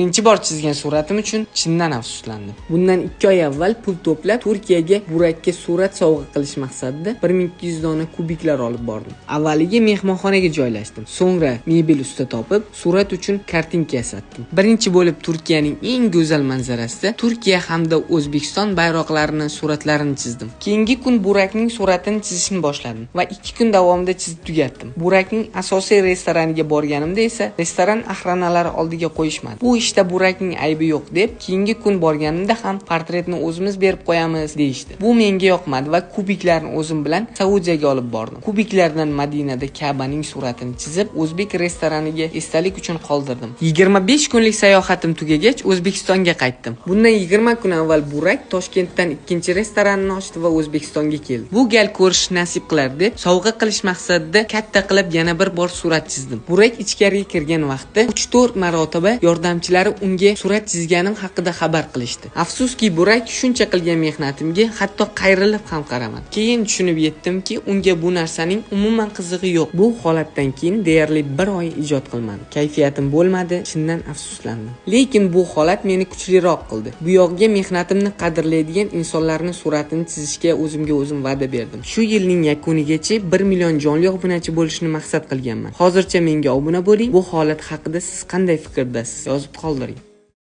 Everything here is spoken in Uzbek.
Birinchi bor chizgan suratim uchun chindan afsuslandim. Bundan 2 oy avval pul to'plab Turkiyaga Burakka surat sovg'a qilish maqsadida 1200 dona kubiklar olib bordim. Avvaliga mehmonxonaga joylashdim. So'ngra mebel usta topib, surat uchun kartinka yasatdim. Birinchi bo'lib Turkiyaning eng go'zal manzarasida Turkiya hamda O'zbekiston bayroqlarini suratlarini chizdim. Keyingi kun Burakning suratini chizishni boshladim va 2 kun davomida chizib tugatdim. Burakning asosiy restoraniga borganimda esa restoran охрана lari oldiga qo'yishmadi. Bu ishda Burakning aybi yo'q deb, keyingi kun borganimda ham portretni o'zimiz berib qo'yamiz deyishdi. Bu menga yoqmadi va kubiklarni o'zim bilan Saudiyaga olib bordim. Kubiklardan Madinada Ka'baning suratini chizib, o'zbek restoraniga esdalik uchun qoldirdim. 25 kunlik sayohatim tugagach, O'zbekistonga qaytdim. Bundan 20 kun avval Burak Toshkentdan ikkinchi restoranini ochdi va O'zbekistonga keldi. Bu gal ko'rish nasib qilar deb, sovg'a qilish maqsadida katta qilib yana bir bor surat chizdim. Burak ichkariga kirgan vaqtda 3-4 marotaba yordamchilari unga surat chizganim haqida xabar qilishdi. Afsuski, Burak shuncha qilgan mehnatimga hatto qayrilib ham qaramadi. Keyin tushunib yetdimki, unga bu narsaning umuman qizig'i yo'q. Bu holatdan keyin deyarli bir oy ijod qilmadim. Kayfiyatim bo'lmadi, chindan afsuslandim. Lekin bu holat meni kuchliroq qildi. Bu yog'iga mehnatimni qadrlaydigan insonlarni suratini chizishga o'zimga o'zim va'da berdim. Shu yilning yakunigacha 1 million jonli obunachi bo'lishni maqsad qilganman. Hozircha menga obuna bo'ling. Bu holat haqida siz qanday fikrdasiz? Yozib qoldiring.